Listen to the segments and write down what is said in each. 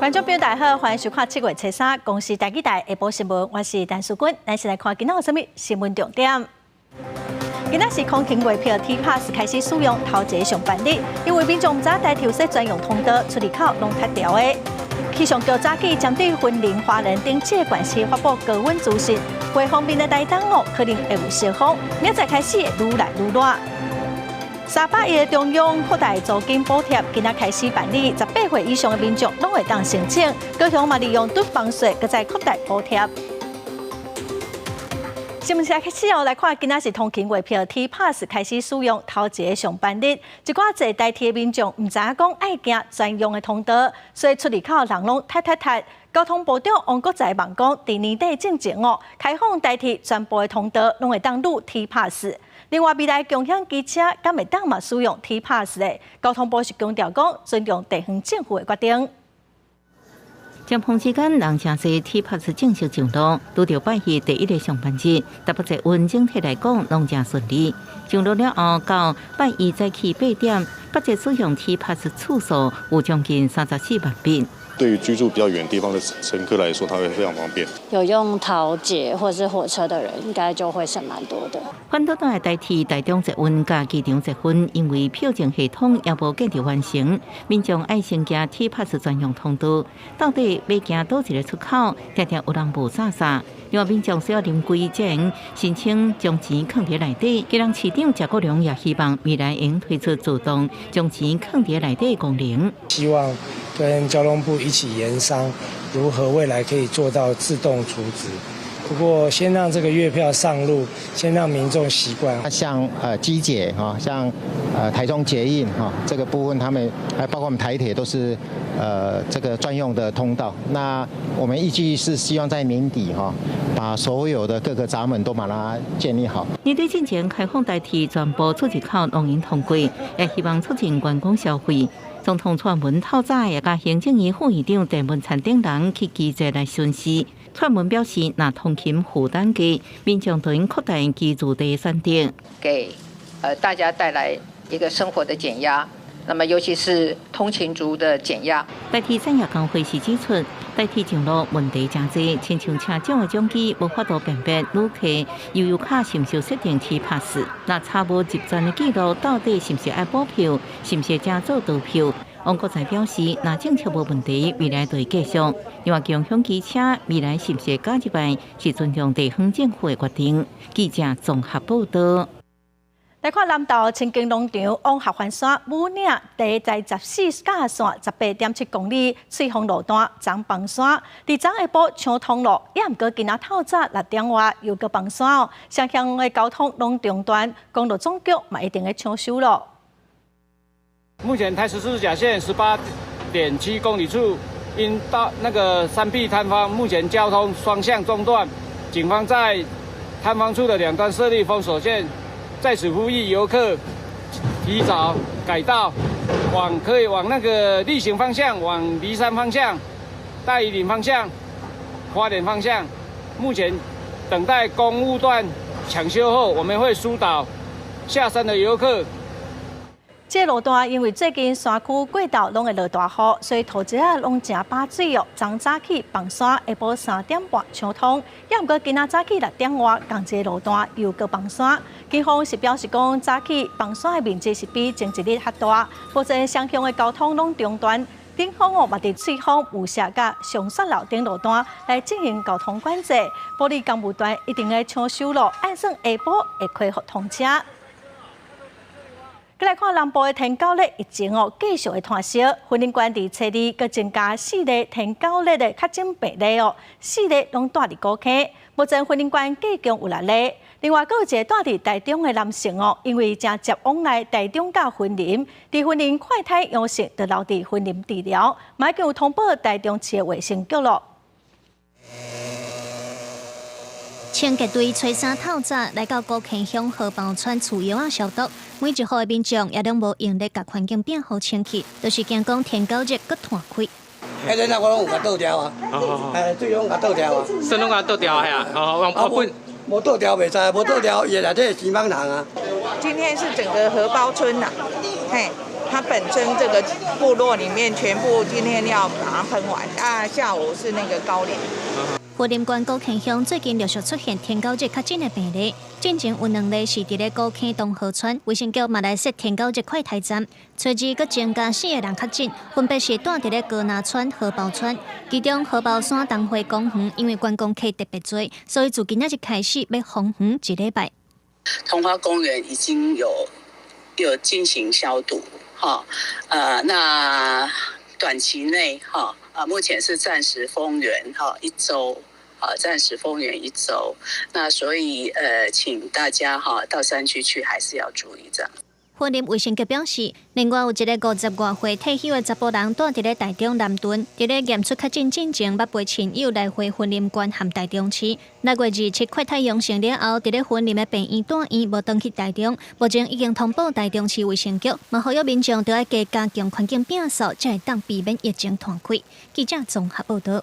觀眾朋友大家好，歡迎收看7月初三公視台語台下晡新聞，我是陳淑君。咱先來看今仔有啥物新聞重點。今仔是空勤月票 T Pass 開始使用頭一个上班日，因為民眾毋知台鐵設專用通道出入口攏塞牢的。氣象局早起針對雲林、花蓮等七个縣市發布高溫資訊，北方面的台東哦可能會有小風，明仔載開始愈來愈熱。300億的中央擴大租金補貼，今仔開始辦理，18歲以上的民眾攏會當申請。高雄嘛利用囤房稅，閣再擴大補貼。新聞開始哦，來看今仔是通勤月票 T Pass 開始使用頭一个上班日，一寡坐台鐵的民眾毋知影講愛行專用的通道，所以出入口人攏塞塞塞。交通部長王國材望講，佇年底進前哦，開放台鐵全部的通道攏會當擄 T Pass。另外，未來共享機車敢會當嘛使用 T Pass 的？交通部是強調講，尊重地方政府的決定。尖峰時間，人誠濟 T Pass 正式上路，拄著拜一第一个上班日，台北捷運整體來講攏誠順利。上路了後，到拜一早起8點，北捷使用 T Pass 次數有將近34萬遍。對於居住比較遠地方的乘客來說，它會非常方便。有用桃捷或是火車的人，應該就會省蠻多的。反倒來台鐵台中捷運佮機場捷運，因為票證系統猶無建立完成，民眾愛先行 T Pass 專用通道，到底欲行佗一个出口，定定有人霧煞煞。另外，民眾需要臨櫃前申請將錢囥佇內底。基隆市長謝國樑也希望未來會推出自動將錢囥佇內底的功能。希望跟交通部一起研商，如何未來可以做到自動儲值。不過，先讓這個月票上路，先讓民眾習慣。像機捷哈，像台中捷運哈，這個部分他們還包括我們台鐵都是這個專用的通道。那我們預計是希望在年底哈，把所有的各個閘門都把它建立好。年底進前開放台鐵全部出入口攏用通過，也希望促進觀光消費。總統蔡英文透早也佮行政院副院長鄭文燦等人去機捷來巡視。蔡英文表示，若通勤負擔低，民眾就應擴大居住地選擇，給大家帶來一個生活的減壓。那麼尤其是通勤族的減壓。台鐵產業工會是指出，台鐵上路問題誠濟，親像車長的掌機無法度辨別旅客悠遊卡是毋是設定 T Pass，若查無入站的記錄，到底是毋是愛補票，是毋是加做多票？王國材表示，若政策無問題，未來就會繼續。另外，共享機車未來是毋是加入來，是尊重地方政府的決定。記者綜合報道。來看南投清境農場往合歡山武嶺第在14甲線18.7公里翠峰路段昨崩山，佇昨下晡搶通路，也毋過今仔透早6點外又閣崩山哦，雙向的交通攏中斷，公路總局嘛一定會搶修咯。目前台14甲線18.7公里處因到那個山壁坍方，目前交通雙向中斷，警方在坍方處的兩端設立封鎖線。在此呼籲遊客提早改道，往可以往那個力行方向、往梨山方向、大禹嶺方向、花蓮方向。目前等待工務段搶修後，我們會疏導下山的遊客。這個路段因為最近山區過晝攏會落大雨，所以土質仔攏誠飽水哦。昨早起崩山，下晡3點半搶通，也毋過今仔早起6點外，仝一个路段又閣崩山。警方是表示講，早起崩山的面積是比前一日較大，目前雙向的交通攏中斷。警方哦嘛佇翠峰、霧社佮上雪樓等路段來進行交通管制，埔里工務段一定會搶修咯，按算下晡會恢復通車。閣來看南部的天狗日疫情哦，繼續會湠燒。雲林縣佇初二閣增加四例天狗日的確診病例哦，四例攏蹛佇古坑。目前雲林縣計共有六例。另外，閣有一個蹛佇台中的男性哦，因為誠捷往來台中佮雲林，佇雲林快篩陽性，就留佇雲林治療，嘛已經有通報台中市的衛生局咯。清潔隊初三透早來到古坑鄉荷包村厝窯仔消毒，每一戶的民眾也攏無用力共環境變予清氣，就是驚講天狗日閣湠開。彼陣我攏有共倒掉啊，哎，水攏共倒掉啊。水攏共倒掉啊，哦，用破粉。無倒掉袂知，無倒掉伊內底生蠓蟲啊。今天是整個荷包村呐，嘿，它本身這個部落裡面全部今天要把它噴完。啊，下午是那個高齡。雲林縣高坑鄉最近陸續出現天狗日確診的病例，進前有兩例是佇咧高坑東河村，衛生局嘛來設天狗日快篩站，初二閣增加四個人確診，分別是蹛佇咧高林村、荷包村，其中荷包山東花公園因為觀光客特別濟，所以自今仔日開始欲封園一禮拜。桐花公園已經有進行消毒，哈，那短期內，哈，啊，目前是暫時封園，哈，一週。啊，暫時封園一週，那所以請大家哈到山區去，還是要注意這樣。雲林衛生局表示，另外有一个50外歲退休的查埔人，蹛佇咧台中南屯，佇咧驗出確診進前，捌陪親友來回雲林縣和台中市。6月27快篩陽性了後，佇咧雲林的病院住院，無轉去台中。目前已經通報台中市衛生局，嘛呼籲民眾著愛加強環境摒掃，才會當避免疫情傳開。記者綜合報導。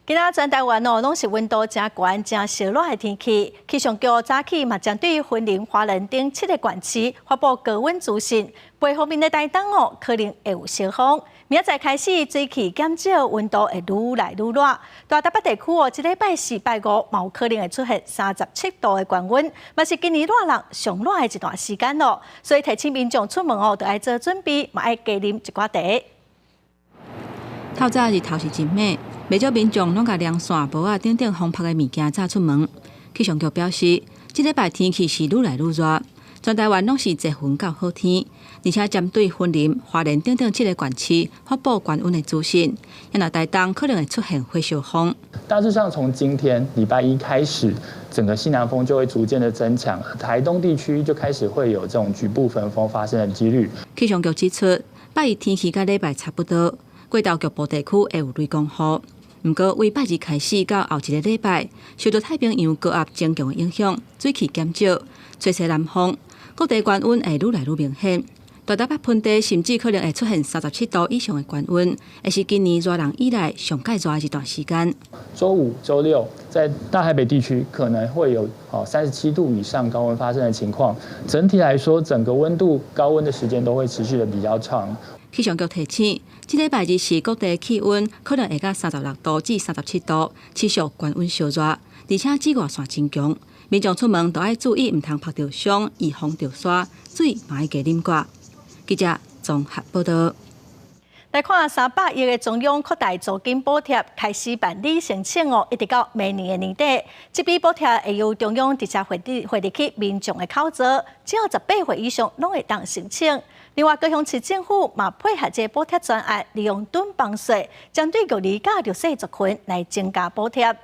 今仔全台灣哦，攏是溫度誠懸、誠燒熱的天氣。氣象局早起嘛，針對雲林、花蓮等七個縣市發布高溫資訊。北方面的台東哦，可能會有燒風。明仔載開始水汽減少，溫度會愈來愈熱。大台北地區哦，這禮拜四、拜五嘛有可能會出現37度的高溫，嘛是今年熱人上熱的一段時間咯。所以提醒民眾出門哦，著愛做準備，嘛愛加啉一寡茶。透早日頭是真猛。袂少民眾攏共涼傘、帽仔等等防曬的物件紮出門。氣象局表示，這禮拜天氣是愈來愈熱，全台灣攏是濟雲到好天，而且針對雲林、花蓮等等七个縣市發布高溫的資訊，若台東可能會出現火燒風。大致上，從今天禮拜一開始，整個西南風就會逐漸的增強，台東地區就開始會有這種局部焚風發生的幾率。氣象局指出，拜一天氣佮禮拜差不多，過晝局部地區會有雷公雨。毋過，為拜二開始到後一个禮拜，受到太平洋高壓增強的影響，水汽減少，吹西南風，各地高溫會愈來愈明顯。大台北盆地甚至可能會出現37度以上的高溫，會是今年熱人以來上蓋熱的一段時間。週五、週六在大台北地區可能會有37度以上高溫發生的情況。整體來說，整個溫度高溫的時間都會持續的比較長。氣象局提醒，這禮拜二四各地氣溫可能會到36度至37度，持續高溫燒熱，而且紫外線真強，民眾出門都愛注意，毋通曬著傷，預防著沙，水嘛愛加啉寡。記者綜合報導。來看300億的中央擴大租金補貼開始辦理申請哦，一直到明年的年底。這筆補貼會由中央直接匯入去民眾的口座，只要18歲以上攏會當申請。另外，高雄市政府嘛配合這個補貼專案，利用囤房稅，針對育兒佮弱勢族群來增加補貼。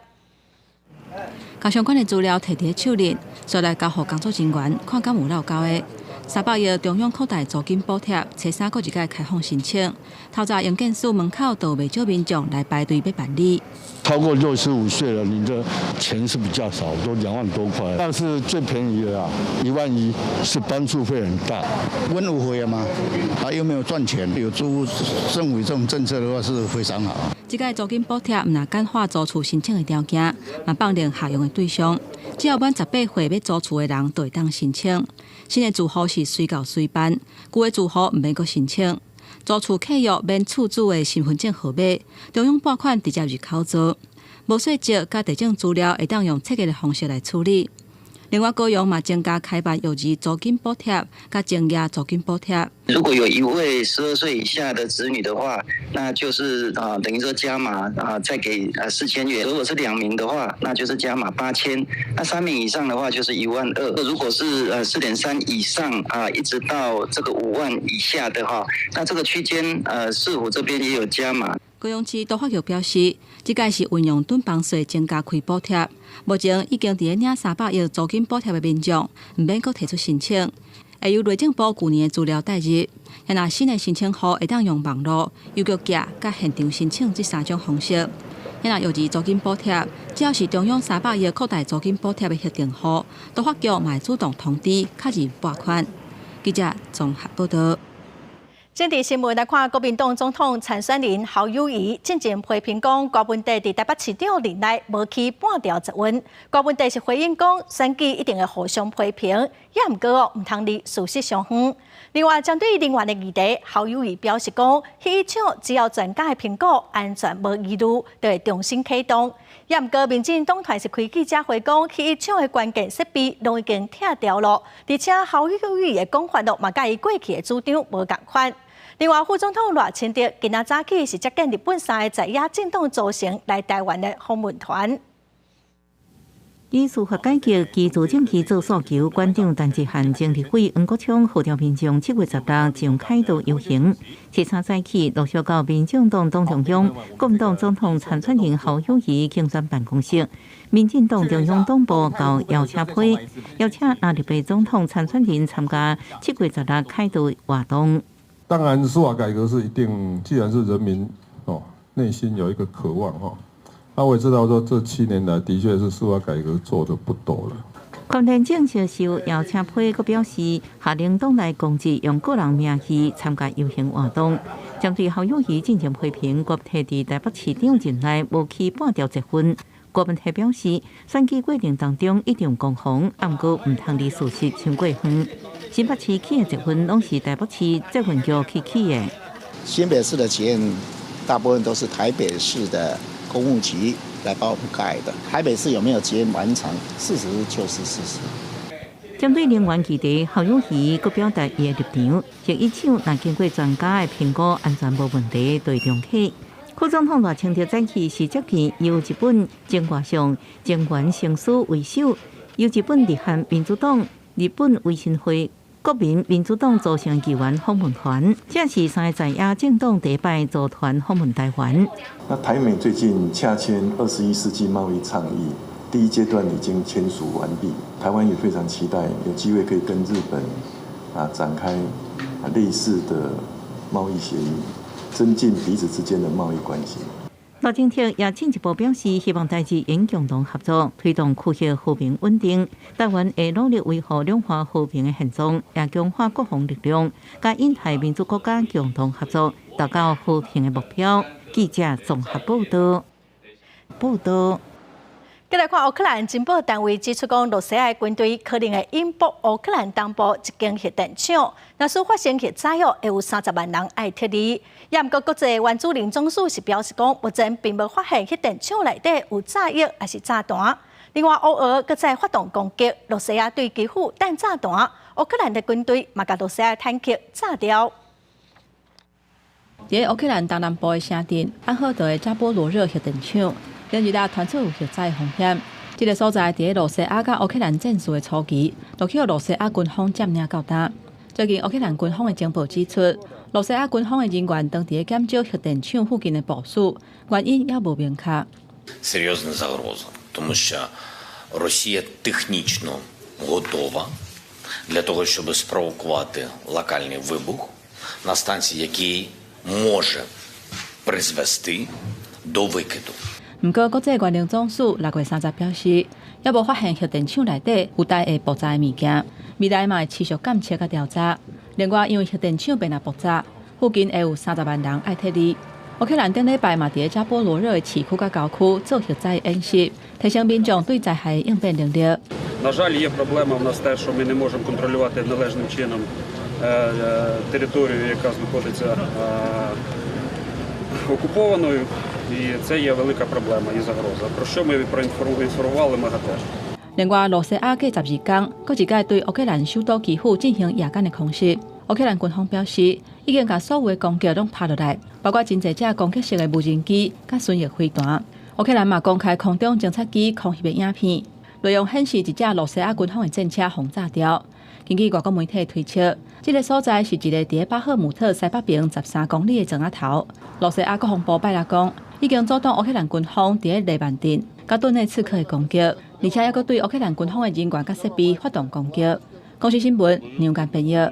共相關的資料提佇手裡，煞來交予工作人員看敢有落勾的。300億中央擴大租金補貼，初三閣一擺開放申請。透早營建署門口就袂少民眾來排隊欲辦理。超過65歲了，你的錢是比較少，都2萬多塊。但是最便宜的啊，1.1萬，是幫助會很大。阮有會嘛？啊，又沒有賺錢，有租政府這種政策的話是非常好。這個租金補貼毋但簡化租厝申請的條件，嘛放寬合用的對象，只要滿18歲欲租厝的人，就會當申請。新的住戶是隨到隨辦，舊的住戶毋免閣申請。租厝契約免厝主的身份證號碼，中央撥款直接入口座。無稅籍佮地政資料會當用冊結的方式來處理。另外，高雄嘛增加開辦育兒租金補貼，佮增加租金補貼。如果有一位12歲以下的子女的話，那就是啊，等於說加碼啊，再給4000元。如果是兩名的話，那就是加碼8000。那三名以上的話，就是1.2萬。如果是4.3以上啊，一直到這個5萬以下的話，那這個區間市府這邊也有加碼。高雄市都發局表示，這擺是運用囤房稅增加開補貼。目前已經佇咧領300億租金補貼的民眾，毋免閣提出申請，會由內政部舊年的資料帶入。若新的申請戶會當用網路、郵局寄、佮現場申請這三種方式。若育兒租金補貼，只要是中央三百億擴大租金補貼的核定戶，都發局嘛會主動通知確認撥款。記者綜合報導。政治新聞來看，國民黨總統參選人侯友宜進前批評講，柯文哲佇台北市長任內無起半條捷運。柯文哲是回應講，選舉一定會互相批評，也毋過哦，毋通離事實傷遠。另外，針對能源的議題，侯友宜表示講，核一廠只要專家的評估安全無疑慮，就會重新啟動。也毋過，民進黨團是開記者會講，核一廠的關鍵設備攏已經拆掉了，而且侯友宜的講法咯，嘛佮伊過去的主張無仝款。另外，副總統賴清德今仔早起是接見日本三个在野政黨組成來台灣的訪問團。以司法改革基礎政治做訴求，館長陳吉翰、前立委黃國昌號召民眾7月16上凱道遊行。初三早起陸續到民進黨黨中央、國民黨總統參選人侯友宜競選辦公室、民進黨中央黨部到邀請批，邀請藍綠白總統參選人參加7月16凱道活動。當然，司法改革是一定，既然是人民哦內心有一個渴望哈。那我也知道說，這7年來的確是司法改革做得不多了。關聯正式受邀請批，閣表示，下令黨內公職用個人名義參加遊行活動。針對侯友宜進前批評，國鐵佇台北市長任內無起半條捷運。郭文鐵表示，選舉過程當中一定攻防，毋過毋通離事實傷過遠。新北市起的捷運攏是台北市捷運局去起的。新北市的捷運大部分都是台北市的工務局來幫我們蓋的。台北市有沒有捷運完成？事實就是事實。針對能源議題，侯友宜閣表達伊的立場，核一廠若經過專家的評估，安全無問題，就會重啟。副總統賴清德早起是接見由日本前外相前原誠司為首，由日本日韓民主黨、日本維新會、國民民主黨組成議員訪問團，這是三个在野政黨第一擺組團訪問台灣。那台美最近洽簽21世紀貿易倡議，第一階段已經簽署完畢，台灣也非常期待有機會可以跟日本展開類似的貿易協議，增進彼此之間的貿易關係。賴清德也進一步表示，希望台日應共同合作，推動區域和平穩定。台灣會努力維護兩岸和平的現狀，也強化國防力量，佮印太民主國家共同合作，達到和平的目標。記者綜合報道。報道。繼來看烏克蘭情報單位指出，講羅西亞軍隊可能會引爆烏克蘭東部一間核電廠，若是發生核災哦，會有30萬人愛撤離。也毋過國際原子能總署是表示講，目前並無發現核電廠內底有炸藥抑是炸彈。另外，烏俄閣再發動攻擊，羅西亞對基輔彈炸彈，烏克蘭的軍隊嘛共羅西亞坦克炸掉。佇烏克蘭東南部的城鎮暗赫德的扎波羅熱核電廠，連日來傳出有核災風險。這个所在佇羅西亞佮烏克蘭戰事的初期，就予羅西亞軍方佔領到今。最近烏克蘭軍方的情報指出，羅西亞軍方的人員當佇咧檢查核電廠附近的部署，原因猶無明確。 Серйозна загроза, тому що Росія технічно готова для того, щоб спровокувати локальний вибух на станції, який може призвести до викиду. 毋過，國際原能總署6月30表示，猶無發現核電廠內底有帶會爆炸的物件，未來嘛會持續監測佮調查。另外，因為核電廠變來爆炸，附近會有30萬人愛撤離。烏克蘭頂禮拜嘛佇咧扎波羅熱的市區佮郊區做核災演習，提升民眾對災害的應變能力。 На жаль, є проблема в нас те, що ми не можемо контролювати належним чином територію, яка знаходиться окупованою, і це є велика проблема і загроза. Про що ми проінформували МАГАТЕ. 另外，羅西亞過12工，閣一擺對烏克蘭首都基輔進行夜間的空襲。烏克蘭軍方表示，已經共所有的攻擊攏拍落來，包括真濟隻攻擊性的無人機佮巡弋飛彈。烏克蘭嘛公開空中偵察機空翕的影片，內容顯示一隻羅西亞軍方的戰車予炸掉。根據外國媒體推測，這个所在是一个佇咧巴赫姆特西北邊13公里的庄仔頭。羅西亞國防部拜六講，已經阻擋烏克蘭軍方佇咧利曼鎮、佮頓涅茨克的攻擊，而且猶閣對烏克蘭軍方的人員佮設備發動攻擊。公視新聞梁間編譯。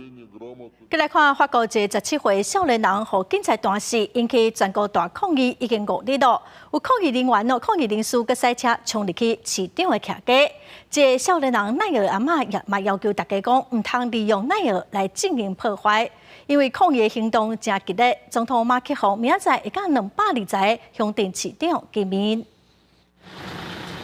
閣來看法國一个17歲少年人，予警察彈死，引起全國大抗議，已經5日囉。有抗議人員哦，抗議人士閣駛車衝入去市長的徛家。這个少年人奈爾阿嬤也嘛要求大家講，毋通利用奈爾來進行破壞，因為抗議的行動誠激烈。總統馬克宏明仔載會佮220個鄉鎮市長見面。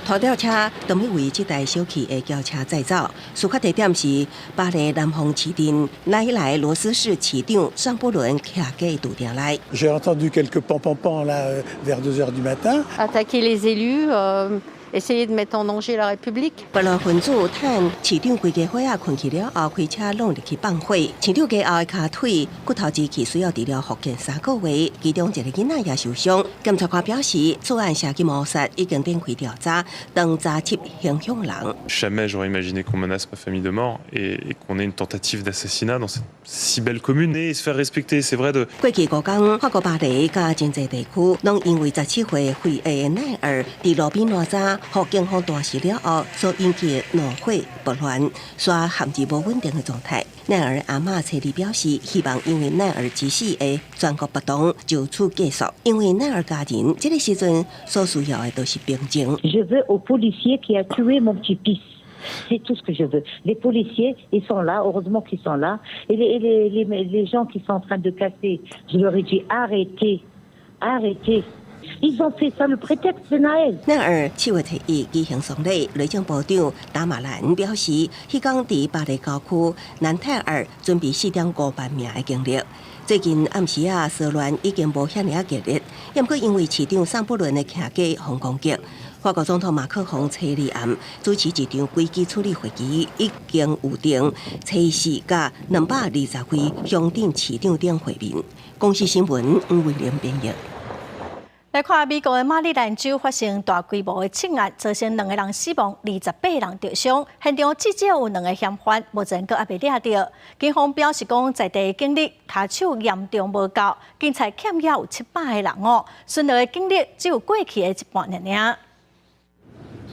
拖吊車當欲為這台小氣的轎車載走，事發地點是巴黎南方市鎮奈萊羅斯市市長尚布倫徛家的駐店內。 J'ai entendu quelques pan pan pan là vers 2 heures du matin. Attaquer les élus, essayer de mettre en danger la République. 暴亂分子趁市長規家伙仔睏去了後，開車挵入去放火。市長家後的跤腿骨頭支去需要治療復健3個月，其中一个囡仔也受傷。檢察官表示，此案涉及謀殺，已經展開調查，當查緝行兇人。 Jamais j'aurais imaginé qu'on menace ma famille de mort et qu'on ait une tentative d'assassinat dans cette si belle commune et se faire respecter, c'est vrai de. 過去5工，法國巴黎佮真濟地區，攏因為17歲非裔的奈爾佇路邊爛渣，予警方彈死了後，所引起的怒火暴亂，煞陷入無穩定的狀態。奈爾阿嬤冊裡表示，希望因為奈爾之死的全國暴動就此結束，因為奈爾家人這个時陣所需要的都是平靜。 Je veux au policier qui a tué mon petit-fils. C'est tout ce que je veux. Les policiers, ils sont là, heureusement qu'ils sont là. Et les gens qui sont en train de casser, je leur ai dit: arrêtez, arrêtez. Ils ont fait ça, le prétexte, c'est Naël. 奈爾7月初1舉行喪禮，內政部長達馬蘭表示，彼工佇巴黎郊區南泰爾準備4.5萬名的警力。最近暗時仔騷亂已經無遐爾仔激烈，毋過因為市長尚布倫的徛家予攻擊，法國總統馬克宏初二暗主持一場危機處理會議，已經預定初四佮220位鄉鎮市長等會面。公視新聞黃慧玲編譯。來看美國的馬里蘭州發生大規模的槍案，造成兩个人死亡，28人著傷。現場至少有兩个嫌犯，目前閣猶未掠著。警方表示講，在地警力跤手嚴重無夠，警察欠抑有700個人哦。巡邏的警力只有過去的一半爾爾。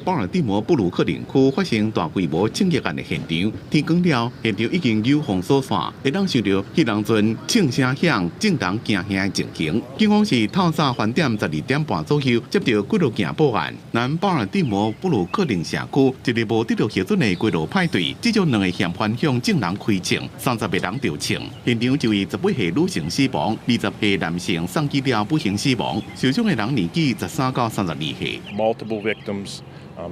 巴爾的摩布魯克林區發生大規模槍擊案的現場，天光了，現場已經有封鎖線，會當想著彼當陣槍聲響、眾人驚嚇的情形。警方是透早翻點12點半左右接著幾落件報案，南巴爾的摩布魯克林社區一个無得著核准的街路派對，至少兩个嫌犯向眾人開槍，30個人著槍。現場一位18歲女性死亡，20歲男性送醫了不幸死亡，受傷的人年紀13到32歲。 Multiple victims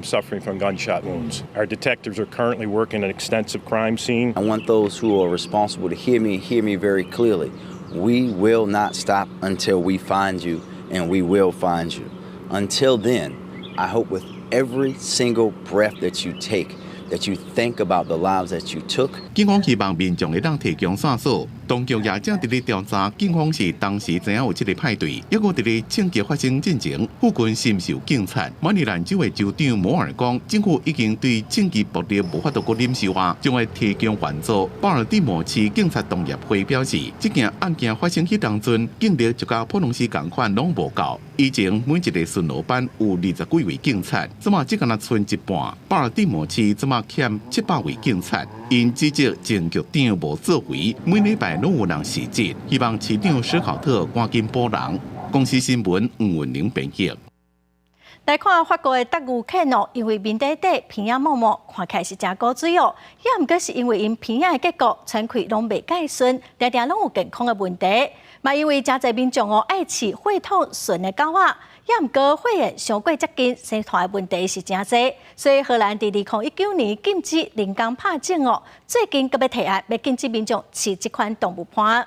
suffering from gunshot wounds. Our detectives are currently working an extensive crime scene. I want those who are responsible to hear me very clearly. We will not stop until we find you, and we will find you. Until then, I hope with every single breath that you take, that you think about the lives that you took. 警方希望民眾會當提供線索，當局也正佇咧調查，警方是當時知影有這个派對，抑閣佇咧槍擊發生進前，附近是毋是有警察？馬里蘭州的州長摩爾講，政府已經對槍擊暴力無法度閣忍受啊，將會提供援助。巴爾的摩市警察同業會表示，這件案件發生彼當陣，警力就佮普通時仝款攏無夠。以前每一个巡邏班有20幾位警察，這馬只干焦賰一半。巴爾的摩市這馬欠700位警察，𪜶指責前局長無作為，每禮拜攏有人辭職，希望市長史考特趕緊補人。公視新聞黃文玲編譯。來看法國的鬥牛犬哦，因為面底底鼻仔毛毛，看起來是誠古錐哦。抑毋過是因為𪜶鼻仔的結構，喘氣攏袂蓋順，定定攏有健康的問題。嘛因為誠濟民眾哦愛飼血統純的狗仔，抑毋過血緣傷過接近，生團的問題是誠濟。所以荷蘭佇2019年禁止人工拍種哦，最近閣欲提案欲禁止民眾飼這款動物伴。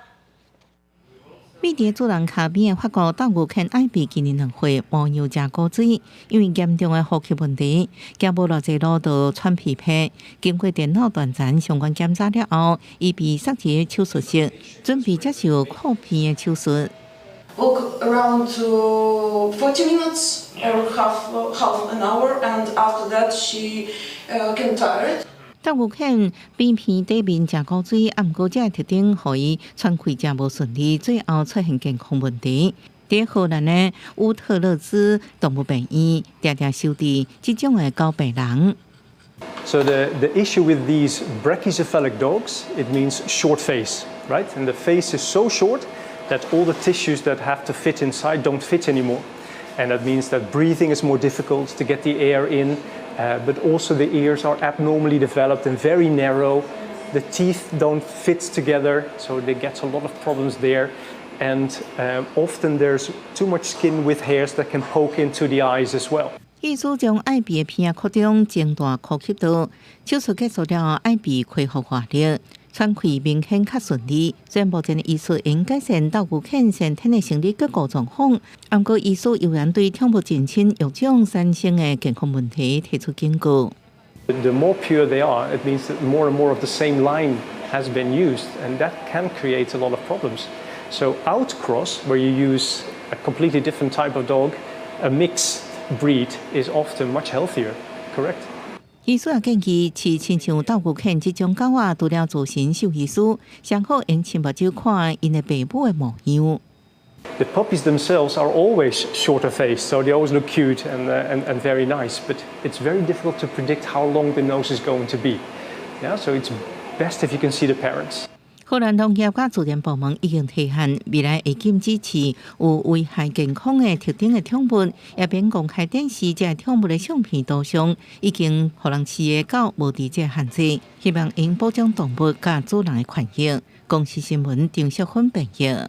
覕佇主人跤邊的法國鬥牛犬艾比今年2歲，模樣誠古錐，因為嚴重的呼吸問題，行無偌濟路就喘氣屁。經過電腦斷層相關檢查了後，伊被送入手術室，準備接受擴鼻的手術。 Walk around 40 minutes or half an hour, and after that she can tired. 鬥牛犬扁鼻底面誠古錐，啊，毋過這个特徵予伊喘氣誠無順利，最後出現健康問題。佇荷蘭的烏特勒支動物病院，定定收治這種的狗病人。 So the issue with these brachycephalic dogs, it means short face. right? And the face is so short that all the tissues that have to fit inside don't fit anymore. And that means that breathing is more difficult to get the air in, but also the ears are abnormally developed and very narrow. The teeth don't fit together, so they get a lot of problems there. And often there's too much skin with hairs that can poke into the eyes as well. 醫師將愛彼的鼻擴張，增大呼吸道。手術結束了，愛彼恢復活力，喘氣明顯較順利。雖然目前的醫術會改善鬥牛犬先天的生理結構狀況，毋過醫師猶原對寵物近親育種產生的健康問題提出警告。 The more pure they are, it means that more and more of the same line has been used, and that can create a lot of problems. So outcross, where you use a completely different type of dog, a mixed breed is often much healthier, correct? 醫師也建議，飼親像鬥牛犬這種狗仔，除了諮詢獸醫師，上好用親目睭看𪜶的爸母的模樣。 The puppies themselves are always shorter faced, so they always look cute and very nice, but it's very difficult to predict how long the nose is going to be. Yeah, so it's best if you can see the parents. 荷蘭農業佮自然部門已經提案，未來會禁止飼有危害健康的特定的寵物，也免公開展示這寵物的相片圖像，已經予人飼的狗無佇這限制，希望會保障動物佮主人的權益。公視新聞張淑芬編譯。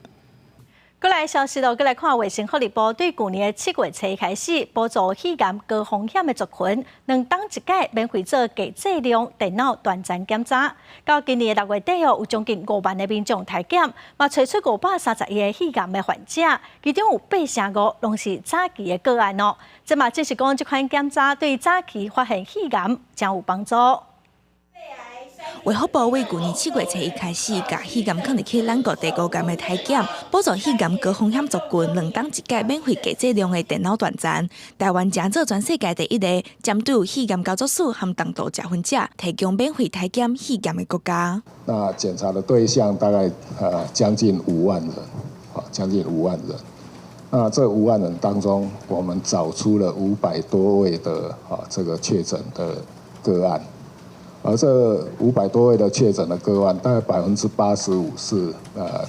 閣來消息咯，閣來看衛生福利部對舊年的7月初開始，補助肺癌高風險的族群，兩冬一擺免費做低劑量電腦斷層檢查。到今年的6月底哦，有將近5萬的民眾體檢，嘛揣出531個肺癌的患者，其中有85%攏是早期的個案哦。這嘛證實講，這款檢查對早期發現肺癌誠有幫助。衛福部為舊年7月初一開始，共肺癌囥入去咱國第五癌的體檢，補助肺癌高風險族群兩冬一擺免費低劑量的電腦斷層。台灣成做全世界第一个針對有肺癌家族史和重度食薰者提供免費體檢肺癌的國家。那檢查的對象大概將近5萬人，將近五萬人。那這5萬人當中，我們找出了500多位的這個確診的個案。而這500多位的確診的個案，大概85%是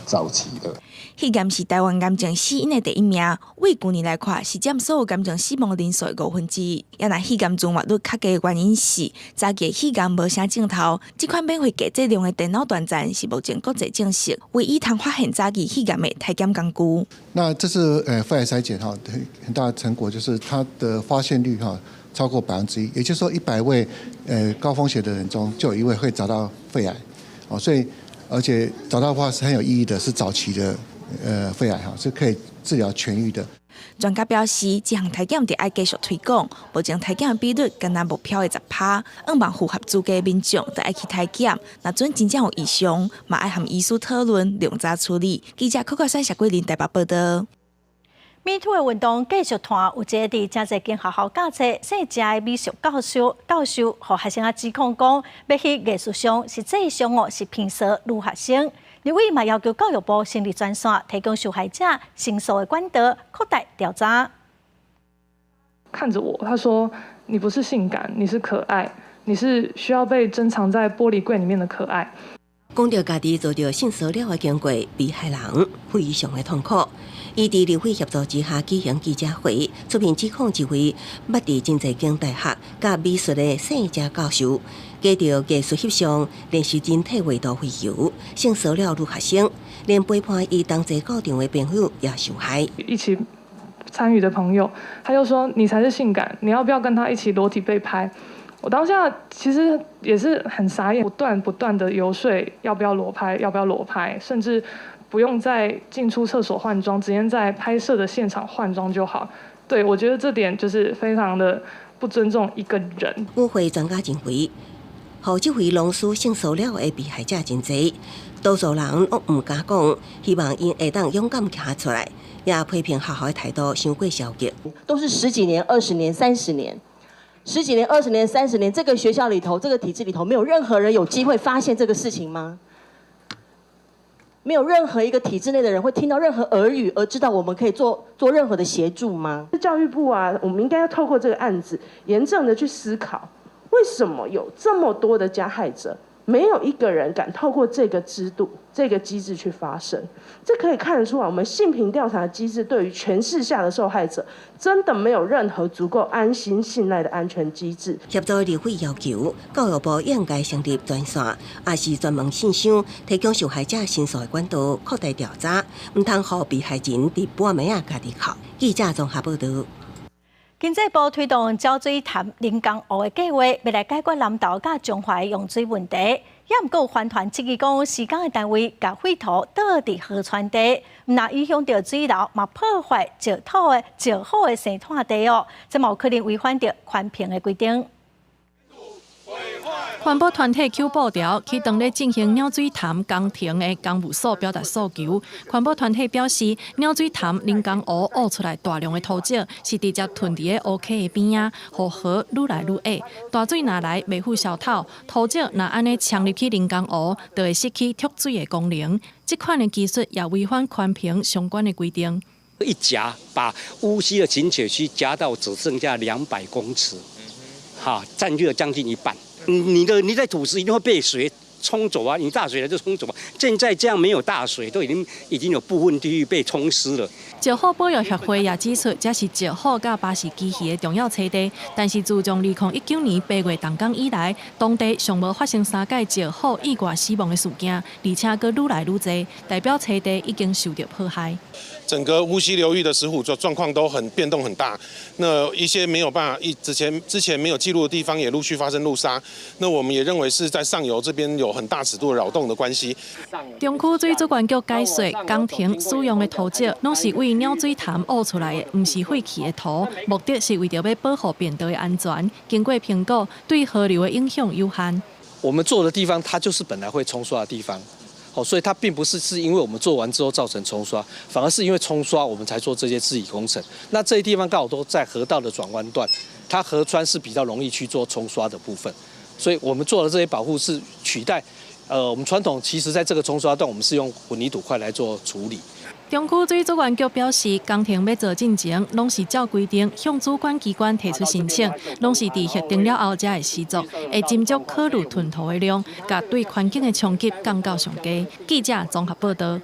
早期的。肺癌是台灣癌症死因的第一名，對舊年來看，是佔所有癌症死亡人數的1/5。也若肺癌存活率較低的原因是早期肺癌無啥症頭。這款免費低劑量的電腦斷層是目前國際證實唯一通發現早期肺癌的體檢工具。那這次肺癌篩檢哈，很大的成果就是它的發現率哈超過1%，也就是說100位高風險的人中就有一位會找到肺癌，哦，所以而且找到的話是很有意義的，是早期的肺癌哈，是可以治療痊癒的。專家表示，這項體檢得愛繼續推廣，目前體檢的比率敢若目標的10%，向望符合資格的民眾都愛去體檢，若準真正有異常，嘛愛和醫師討論，量早處理。記者柯國山、謝桂林台北報道。 Me Too 的運動繼續湠，有一个佇誠濟間學校教冊姓謝的美術教授，予學生仔指控講，欲去藝術上實際上哦是評說女學生。立委嘛要求教育部成立專線，提供受害者申訴的管道，擴大調查。看着我，他說：“你不是性感，你是可愛，你是需要被珍藏在玻璃櫃裡面的可愛。” 講著家己遭著性騷擾的經過，被害人非常的痛苦。伊佇立委協助之下舉行記者會，出面指控一位捌佇真濟間大學教美術的姓謝教授，藉著藝術翕相練習人體畫圖為由，性騷擾女學生，連陪伴伊同齊到場的朋友也受害。一起參與的朋友，他就說：“你才是性感，你要不要跟他一起裸體被拍？”我當下其實也是很傻眼，不斷不斷的遊說要不要裸拍，要不要裸拍，甚至不用在進出廁所換裝，直接在拍攝的現場換裝就好。對，我覺得這點就是非常的不尊重一個人。與會專家認為，予這位老師性騷擾的被害者真濟，多數人攏毋敢講，希望𪜶會當勇敢站出來，也批評學校的態度傷過消極。都是十幾年、20年、30年。十幾年、20年、30年，這個學校裡頭、這個體制裡頭，沒有任何人有機會發現這個事情嗎？沒有任何一個體制內的人會聽到任何耳語而知道我們可以做任何的協助嗎？教育部啊，我們應該要透過這個案子，嚴正的去思考，為什麼有這麼多的加害者沒有一個人敢透過這個制度、這個機制去發聲。這可以看得出來，我們性平調查機制對於權勢下的受害者，真的沒有任何足夠安心信賴的安全機制。協助立委要求，教育部應該成立專線，抑是專門信箱，提供受害者申訴的管道，擴大調查，毋通予被害人佇半暝仔家己哭。記者綜合報導。經濟部推動藻水潭人工湖的計劃，欲來解決南投佮彰化用水問題。也毋過有環團質疑講，施工的單位共廢土倒佇河川底，毋但影響著水流，嘛破壞石土的石虎的生態地哦，這嘛有可能違反著環評的規定。環保團體搝布條去當咧進行鳥水潭工程的工務所表達訴求。環保團體表示，鳥水潭人工湖挖出來大量的土石，是直接囤佇咧湖溪的邊仔，予河愈來愈矮。大水若來袂赴消透，土石若按呢沖入去人工湖，就會失去蓄水的功能。這款的技術也違反環評相關的規定。一夾把烏溪的蓄水區夾到只剩下200公尺，哈，佔據了將近一半。你的土石一定會被水沖走啊！你大水來就沖走啊！現在這樣沒有大水，都已經有部分地域被沖濕了。石虎保育協會也指出，這是石虎佮巴氏旗魚的重要棲地。但是自從2019年8月動工以來，當地尚無發生三屆石虎意外死亡的事件，而且閣愈來愈濟，代表棲地已經受著破壞。整個烏溪流域的石虎狀況都很變動很大，那一些沒有辦法一之前沒有記錄的地方也陸續發生路殺，那我們也認為是在上游這邊有很大尺度擾動的關係。中區水資源局解釋，工程使用的土石攏是為鳥水潭挖出來的，毋是廢棄的土，目的是為著欲保護便道的安全。經過評估，對河流的影響有限。我們做的地方，它就是本來會沖刷的地方。好，所以它並不是因為我們做完之後造成沖刷，反而是因為沖刷我們才做這些治理工程。那這些地方剛好都在河道的轉彎段，它河川是比較容易去做沖刷的部分，所以我們做的這些保護是取代，我們傳統其實在這個沖刷段，我們是用混凝土塊來做處理。中區水資源局表示，工程欲做進前，攏是照規定向主管機關提出申請，攏是佇核定了後才會施作，會斟酌考慮囤土的量，共對環境的衝擊降到上低。記者綜合報導。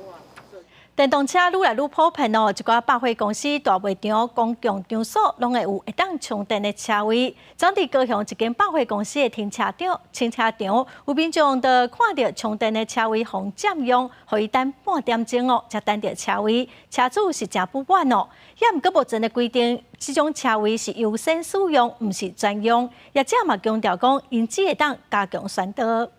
電動車愈來愈普遍哦，一寡百貨公司、大賣場、公共場所攏會有會當充電的車位。昨佇高雄一間百貨公司的停車場，有民眾就看著充電的車位予人佔用，予伊等半點鐘哦，才等著車位。車主是誠不滿哦，也毋過目前的規定，這種車位是優先使用，毋是專用。業者嘛強調講，𪜶只會當加強宣導。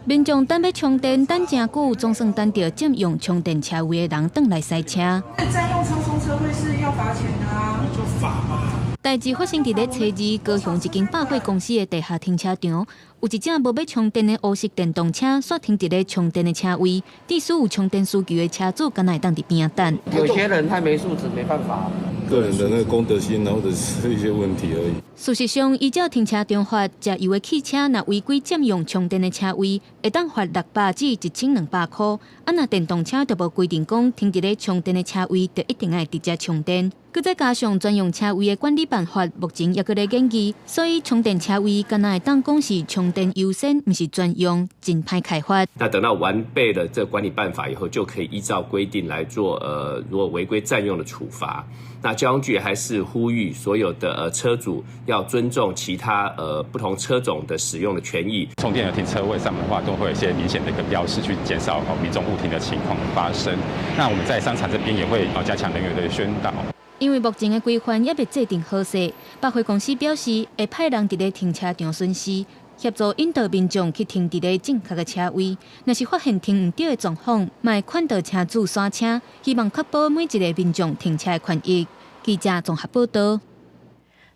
民眾等欲充電等誠久，總算等著佔用充電車位的人轉來駛車。佔用充車位是要罰錢的啊！就罰嘛。代誌發生佇咧初二高雄一間百貨公司的地下停車場，有一隻無欲充電的烏色電動車，煞停佇咧充電的車位，致使有充電需求的車主，敢若會當佇邊仔等。有些人太沒素質，沒辦法。個人的那個公德心，或者是一些問題而已。事實上，依照停車場法，食油的汽車若違規佔用充電的車位，會當罰600至1200塊。啊，若電動車就無規定講停佇咧充電的車位，就一定愛直接充電。閣再加上專用車位的管理辦法，目前猶閣咧研議，所以充電車位敢若會當講是充電優先，毋是專用，真歹開罰。那等到完備了這管理辦法以後，就可以依照規定來做，如果違規佔用的處罰。那交通局還是呼籲所有的車主要尊重其他不同車種的使用的權益。充電的停車位上面的話，都會有一些明顯的一個標識，去減少民眾誤停的情況發生。那我們在商場這邊也會加強人員的宣導。因為目前的規範猶未制定好勢，百貨公司表示會派人佇咧停車場巡視，協助引導民眾去停佇咧正確的車位。若是發現停毋著的狀況，嘛會勸導車主煞車，希望確保每一个民眾停車的權益。記者綜合報導。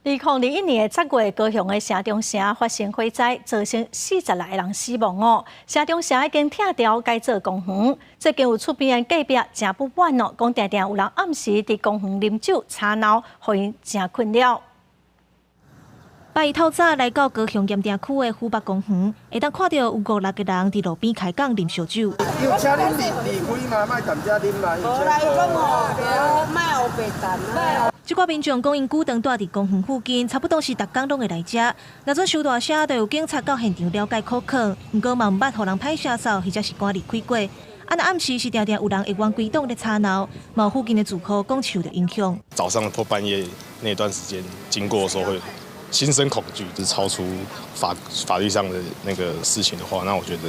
2021年7月，高雄的城中城發生火災，造成46個人死亡哦。城中城已經拆掉改做公園。最近有厝邊的隔壁誠不滿哦，講定定有人暗時佇公園啉酒吵鬧，予𪜶誠困擾。拜一透早來到高雄鹽埕區的湖北公園，會當看到有五六個人佇路邊開講啉燒酒。有請恁離離開嘛，莫踮遮啉嘛。無啦，伊講吼，莫烏白談。這寡民眾講，𪜶久長蹛佇公園附近，差不多是逐工攏會來遮。若陣傷大聲，就有警察到現場了解可囥，毋過嘛毋捌予人歹聲掃，或者是趕離開過。啊，若暗時是定定有人會冤規擋咧吵鬧，嘛有附近的住戶講受著影響。早上或半夜那段時間經過的時候會心生恐懼，就是超出法律上的那個事情的話，那我覺得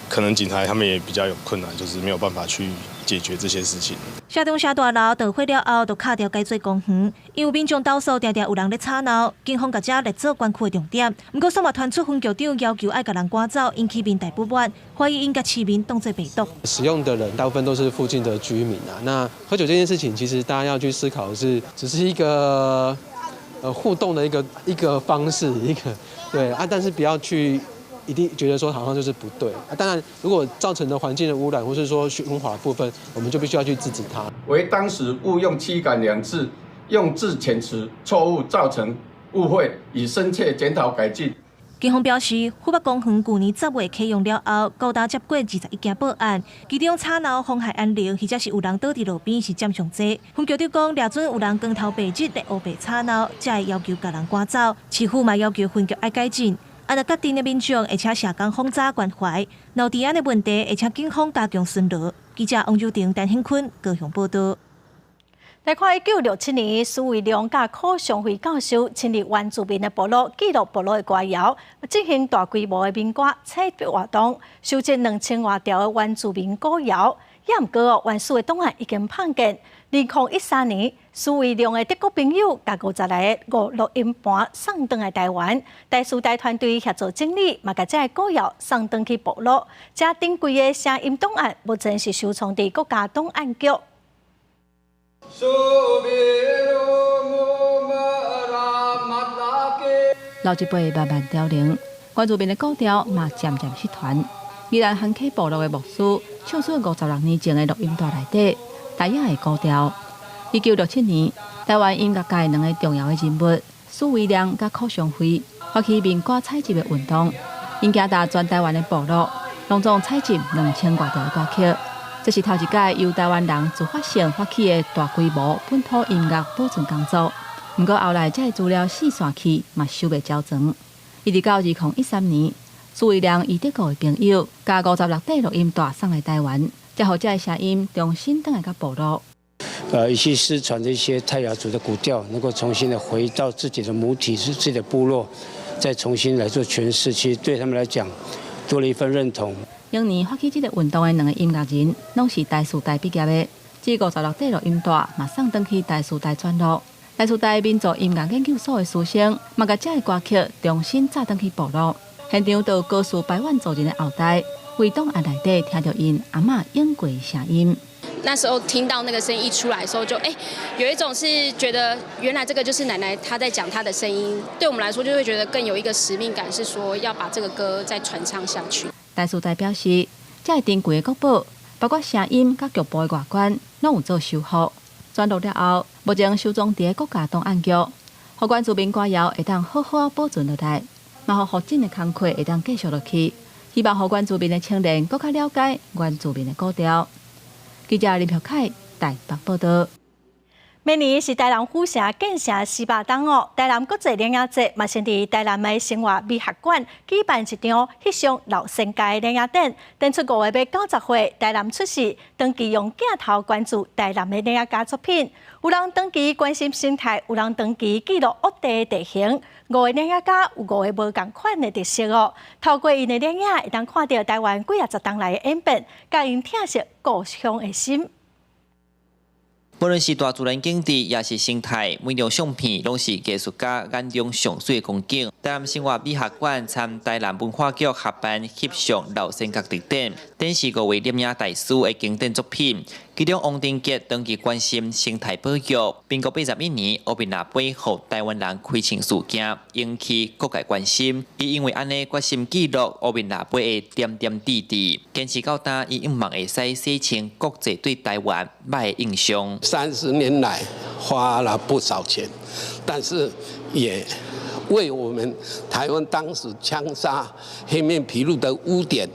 可能警察他們也比較有困難，就是沒有辦法去解決這些事情。社中社大樓著火了後，就敲掉改做公園，因為民眾投訴，定定有人咧吵鬧，警方共遮列做關區的重點。毋過，煞嘛傳出分局長要求愛共人趕走，引起民大不滿，懷疑𪜶共市民當做白毒。使用的人大部分都是附近的居民啊。那喝酒這件事情，其實大家要去思考的是，只是一個互動的一個方式，一個對啊，但是不要去一定覺得說好像就是不對啊。當然，如果造成的環境的污染，或是說喧譁的部分，我們就必須要去制止它。惟當時誤用驅趕兩字，用字遣詞錯誤，造成誤會，已深切檢討改進。警方表示，湖北公園舊年10月啟用了後，高達接過21件報案，其中吵鬧、妨害安寧，或者是有人倒佇路邊是佔上濟。分局長講，掠準有人光頭白日咧烏白吵鬧，才會要求共人趕走。市府嘛要求分局愛改進。啊，若結鎮的民眾會請社工訪查關懷，若有治安的問題，會請警方加強巡邏。記者王柔婷、陳興坤高雄報導。來看1967年，蘇維良佮柯尚輝教授親歷原住民的部落，記錄部落的歌謠，進行大規模的民歌採集活動，收集2000外條的原住民歌謠。也毋過哦，原始的檔案已經歹見。2013年，蘇維良的德國朋友共50來个錄音盤送轉來台灣，台師大團隊協助整理，嘛共這个歌謠送轉去部落。這珍貴的聲音檔案，目前是收藏佇國家檔案局。老一輩慢慢凋零，原住民的古調嘛漸漸失傳。宜蘭番溪部落的牧師唱出56年前的錄音帶內底，台語的古調。1967年，台灣音樂界兩个重要的人物蘇維良佮柯尚輝發起民歌採集的運動，𪜶行踏全台灣的部落，攏總採集2000外條的歌曲。這是頭一擺由台灣人自發性發起的大規模本土音樂保存工作。毋過後來，這个資料四散去，嘛收袂繳存。一直到2013年，蘇維良伊德國的朋友，共56塊錄音帶送來台灣，才予這个聲音重新轉來到部落。一些失傳的一些泰雅族的古調，能夠重新的回到自己的母體，是自己的部落，再重新來做詮釋，其實對他們來講，多了一份認同。當年發起這个運動的兩个音樂人，攏是台師大畢業的。這56塊錄音帶嘛送轉去台師大轉錄。台師大民族音樂研究所的師生，嘛共這个歌曲重新紮轉去部落。現場就高樹排灣族人的後代，為檔案內底聽著𪜶阿嬤湧過的聲音。那時候聽到那個聲音一出來的時候，就有一種是覺得原來這個就是奶奶她在講她的聲音，對我們來說就會覺得更有一個使命感，是說要把這個歌再傳唱下去。台師大表示，這个珍貴的國寶，包括聲音佮局部的外觀，攏有做修復。轉錄了後，目前收藏佇國家檔案局，予原住民歌謠會當好好保存落來，嘛予復振的工課會當繼續落去。希望予原住民的青年閣較了解原住民的古調。記者林玉凱台北報導。明年是台南府城建成400冬哦，台南國際電影節嘛先佇台南的生活美學館舉辦一場翕相老先界電影展，展出5個欲90歲台南出世，長期用鏡頭關注台南的電影家作品。有人長期關心生態，有人長期記錄惡地的地形。五个電影家有五个無仝款的特色哦。透過𪜶的電影，會當看著台灣幾仔十冬來的演變，佮𪜶疼惜故鄉的心。無論是大自然景致，抑是生態，每張相片攏是藝術家眼中上媠的風景。台南生活美學館參台南文化局合辦翕相老先覺特展，展示五位攝影大師的經典作品。其中王定傑長期關心生態保育，民國81年烏面蚋飛予台灣人開槍事件，引起各界關心。伊因為按呢決心記錄烏面蚋飛的點點滴滴，堅持到今，伊希望會使洗清國際對台灣歹的印象。30年來花了不少錢，但是也為我們台灣當時槍殺黑面琵鷺的污點，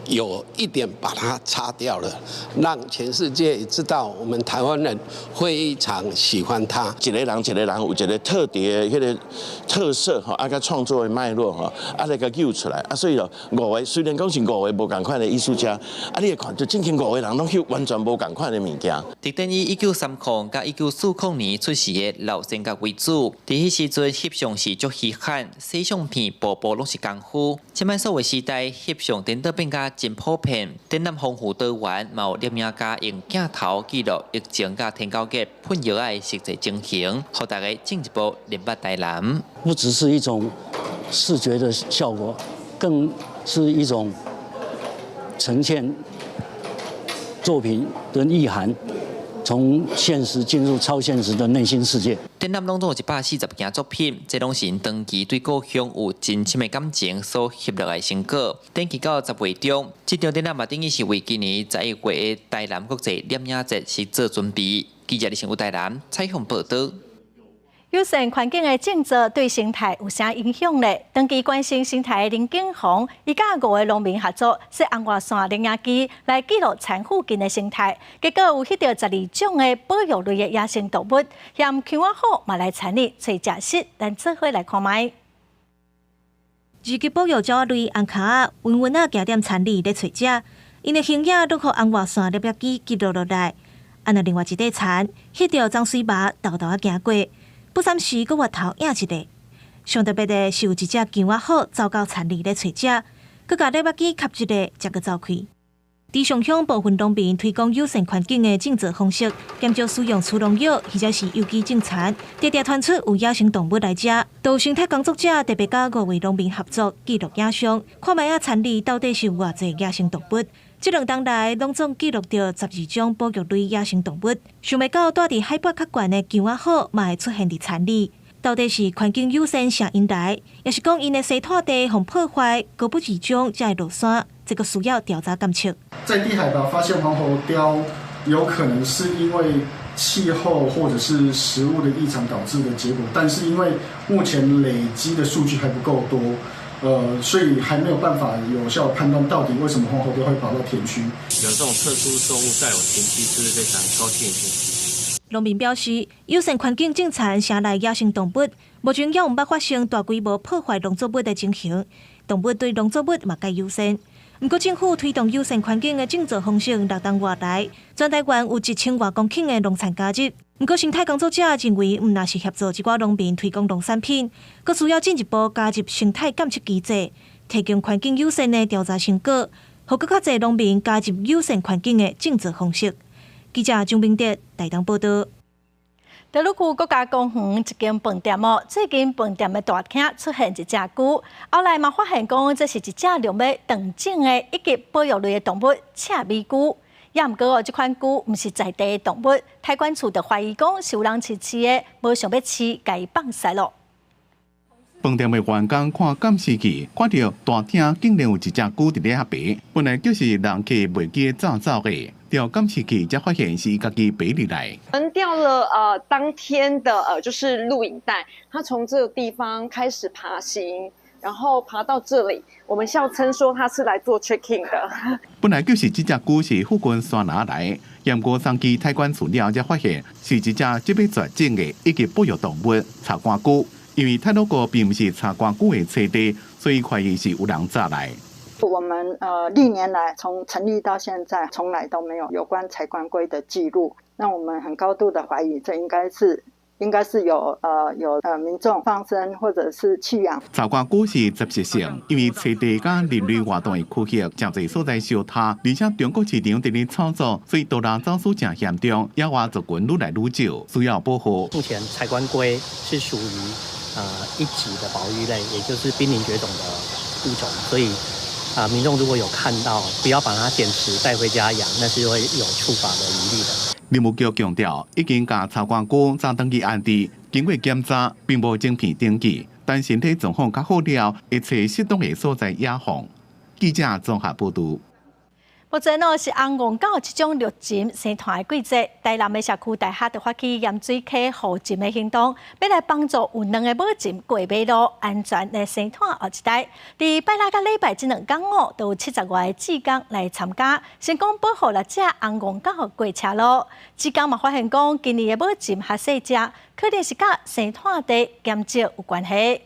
有一點把它擦掉了，讓全世界知道我們台灣人非常喜歡它。一個人一個人有一個特別的彼個特色吼，啊，佮創作的脈絡吼，啊來共揪出來，啊，所以咯，五个雖然講是五个無仝款的藝術家，啊，你會看就進前五個人攏翕完全無仝款的物件。特展以1930佮1940年出世的老先覺為主，佇彼時陣翕相是足稀罕，洗相片步步攏是功夫。這擺數位時代，翕相顛倒變甲真普遍，展覽豐富多元，嘛有攝影家用鏡頭記錄疫情佮天狗節噴藥仔的實際情形，予大家進一步認捌台南。不只是一種視覺的效果，更是一種呈現作品的意涵，從現實進入超現實的內心世界。展覽攏總有140件作品，這攏是𪜶長期對故鄉有真深的感情所翕落來的成果。展期到10月中，這場展覽嘛等於是為今年11月的台南國際攝影節是做準備。記者李成武台南採訪報導。友善環境的政策對生態有啥影響呢？長期關心生態的林景鴻，伊佮五个農民合作，設紅外線攝影機來記錄田附近的生態，結果有翕著12種的保育類的野生動物，嫌勼仔虎嘛來田裡揣食食，咱做伙來看覓。二級保育鳥仔類紅跤仔，穩穩仔行踮田裡咧揣食，𪜶的形影攏予紅外線攝影機記錄落來。啊，若另外一塊田，翕著髒水蝮沓沓仔行過。不三時，閣回頭影一下。上特別的是有一隻勼仔虎走到田裡咧揣食，閣共攝影機翕一下，才閣走開。佇上鄉部分農民推廣友善環境的種植方式，減少使用除農藥或者是有機種田，常常傳出有野生動物來食。都生態工作者特別佮五位農民合作記錄影像，看覓仔田裡到底是有偌濟野生動物。這兩冬來，攏總記錄著12種保育類野生動物。想袂到，蹛佇海拔較懸的勼仔虎嘛會出現佇田裡。到底是環境友善吸𪜶來，抑是講𪜶的棲息地予破壞，高不二種才會落山？這個需要調查監測。在低海拔發現黃喉貂，有可能是因為氣候或者是食物的異常導致的結果，但是因為目前累積的數據還不夠多。所以還沒有辦法有效判斷到底為什麼黃喉貂會跑到田區。有這種特殊生物在我田區，是非常高興的一件事情。農民表示，友善環境種田，城內野生動物目前猶毋捌發生大規模破壞農作物的情形。動物對農作物嘛較友善。毋過政府推動友善環境的種植方式六冬外來，全台灣有1000外公頃的農田加入。毋過生態工作者認為，毋但是協助一寡農民推廣農產品，閣需要進一步加入生態監測機制，提供環境友善的調查成果，予閣較濟農民加入友善環境的種植方式。記者張明德台東報導。大陸區國家公園一間飯店哦，最近飯店的大廳出現一隻龜，後來嘛發現講這是一隻兩欲斷種的一級保育類的動物——赤尾龜。也毋過哦，這款龜毋是在地的動物，太管處就懷疑講是有人飼飼的，無想欲飼，共伊放生囉。飯店的員工看監視器，看著大廳竟然有一隻龜佇咧遐爬，本來就是人客袂記得走走的，調監視器才發現是伊家己爬入來。我們調了當天的就是錄影帶，他從這個地方開始爬行，然後爬到這裡，我們笑稱說他是來做 check in 的。本來就是這隻龜是附近山林來的，毋過送去太管處了後，才發現是一隻這欲絕種的一級保育動物柴竿龜。因為太魯閣並毋是柴竿龜的棲地，所以懷疑是有人炸來。我們歷年來從成立到現在，從來都沒有有關柴竿龜的記錄。那我們很高度的懷疑，這應該是有民眾放生或者是棄養。柴竿龜是雜食性，因為棲地佮人類活動的區域誠濟所在相疊，而且中國市場佇咧炒作，所以盜獵走私誠嚴重，野外族群愈來愈少，需要保護。目前柴竿龜是屬於一級的保育類，也就是瀕臨絕種的物種，所以民眾如果有看到，不要把它撿拾帶回家養，那是會有處罰的疑慮的。林務局強調，已經共柴竿龜載轉去安置，經過檢查，並無整片登記，等身體狀況較好了，會揣適當的所在野放。記者綜合報導。目前哦是紅戇狗這種入侵生湠的季節，台南的社區大學就發起鹽水溪護蟳的行動，欲來幫助有卵的母蟳過馬路，安全來生湠後一代。佇拜六佮禮拜這兩工哦，都有70外个志工來參加，成功保護六隻紅戇狗過車路。志工嘛發現講，今年的母蟳較細隻，可能是佮生湠地減少有關係。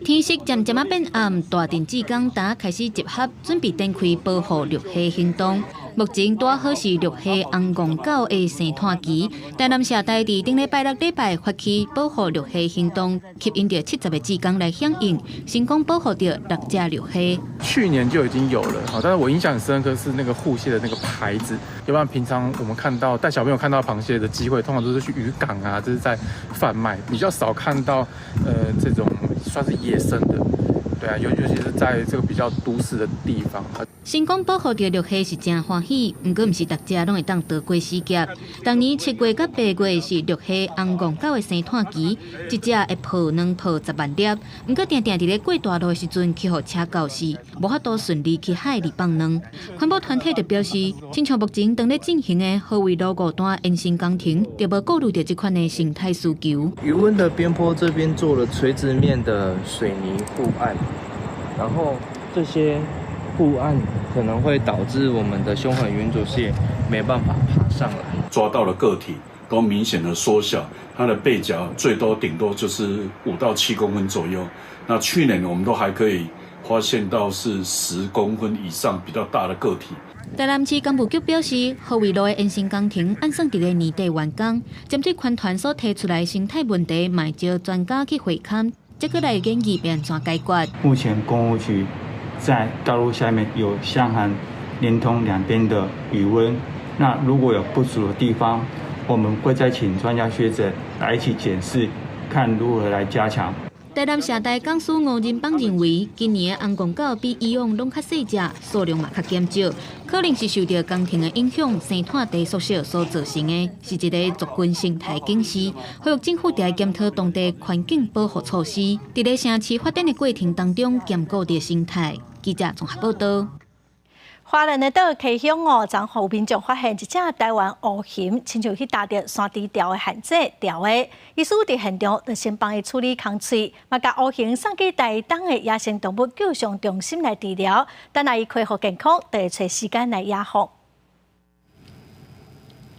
天色漸漸仔變暗，大鎮志工今開始集合，準備展開保護綠蝦行動。目前拄好是綠蝦紅戇狗的生湠期，台南社大佇頂禮拜六禮拜發起保護綠蝦行動，吸引著70個志工來響應，成功保護著六隻綠蝦。去年就已經有了，但是我印象很深刻是那個護蟹的那個牌子，要不然平常我們看到帶小朋友看到螃蟹的機會，通常都是去漁港啊，這是在販賣，比較少看到，這種算是野生的，對啊，尤其是在這個比較都市的地方。成功保護著綠蝦是誠歡喜，毋過毋是逐隻攏會當逃過死劫。逐年7月佮8月是綠蝦紅戇狗的生湠期，一隻會抱卵抱10萬粒。毋過定定佇咧過大路的時陣去予車轎死，無法度順利去海裡放卵。環保團體就表示，親像目前當咧進行的河圍路五段延伸工程，就無顧慮著這款的生態需求。魚塭的邊坡這邊做了垂直面的水泥護岸，然後這些護岸可能會導致我們的凶狠圓柱蟹沒辦法爬上來。抓到的個體都明顯的縮小，它的背鉸最多頂多就是5到7公分左右。那去年我們都還可以發現到是10公分以上比較大的個體。台南市工務局表示，河圍路的延伸工程按算佇咧年底完工。針對環團所提出來生態問題，嘛會召專家去會勘，再閣來研議欲按怎解決。目前工務局在道路下面有箱涵連通兩邊的魚塭，那如果有不足的地方，我們會再請專家學者來一起檢視，看如何來加強。台南社大講師吳仁邦認為，今年的紅戇狗比以往攏較細隻，數量嘛較減少，可能是受著工程的影響，生湠地縮小所造成的，是一个族群生態警示。呼籲政府著愛檢討當地環境保護措施，佇咧城市發展的過程當中，兼顧著生態。記者綜合報道。花蓮的倒溪鄉哦，昨昏民眾發現一隻台灣烏熊，親像去踏著山豬牢的陷阱牢的，醫師佇現場就先幫伊處理空喙，嘛共烏熊送去台東的野生動物救傷中心來治療，等下伊恢復健康，就會揣時間來野放。